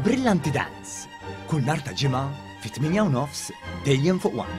Brillanti Dance, kull nhar ta' Ġimgħa fit-8 u nofs dejjem fuq One.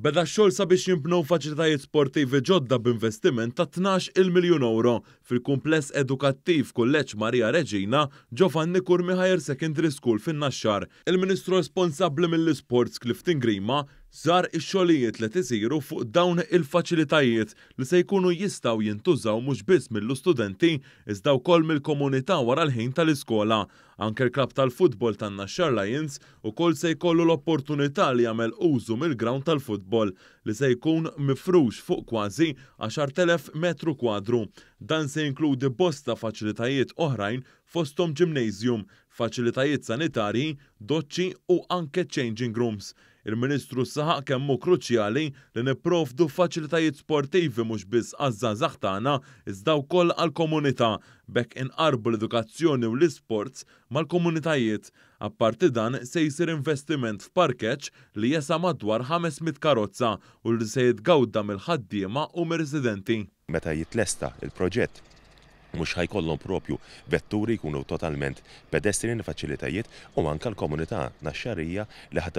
Beda x-xogħol sabiex jinbnew faċilitajiet sportivi ġodda b'investiment ta' 12-il miljun ewro fil-kumpless edukattiv Kulleġġ Maria Reġina Giovanni Curmi Higher Secondary School fin-Naxxar. Il-Ministru responsabbli mill-Isports Clifton Grima żar ix-xogħlijiet li qed isiru fuq dawn il-faċilitajiet li se jkunu jistgħu jintużaw mhux biss mill-istudenti iżda wkoll mill-komunità wara l-ħin tal-iskola. Anke l-klabb tal-futbol tan-Naxxar Lions ukoll se jkollu l-opportunità li jagħmel użu mill-grawnd tal-futbol li se jkun mifrux fuq kważi 10,000 metru kwadru. Dan se jinkludi bosta faċilitajiet oħrajn fosthom gymnasium, faċilitajiet sanitarji, doċċi u anke changing rooms. Il-Ministru saħaq kemm hu kruċjali li nipprovdu faċilitajiet sportivi mhux biss għaż-żgħażagħ tagħna iżda wkoll għall-komunità, b'hekk inqarrbu l-edukazzjoni u l-isports mal-komunitajiet. Apparti dan, se jsir investiment f'parkeġġ li jesa' madwar 500 karozza u li se jitgawda mill-ħaddiema u mir-residenti. Meta jitlesta l-proġett, mhux ħa jkollhom propju vetturi, jkunu totalment pedestrian faċilitajiet u anke l-komunità Naxxarija li ħa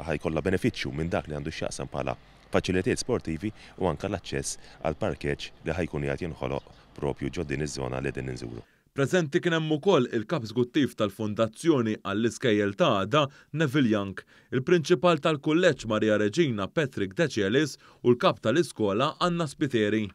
ħa jkollha benefiċċju minn dak li għandu x'jaqsam bħala faċilitajiet sportivi u anke l-aċċess għal parkeġġ li ħa jkun qiegħed jinħoloq propju ġo din iż-żona li qegħdin inżuru. Preżenti kien hemm ukoll il-Kap Eżekuttiv tal-Fondazzjoni għall-Iskejjel ta' Għada, Neville Young, il-Prinċipal tal-Kulleġġ Maria Reġina Patrick Decelis u l-Kap tal-Iskola Anna Spiteri.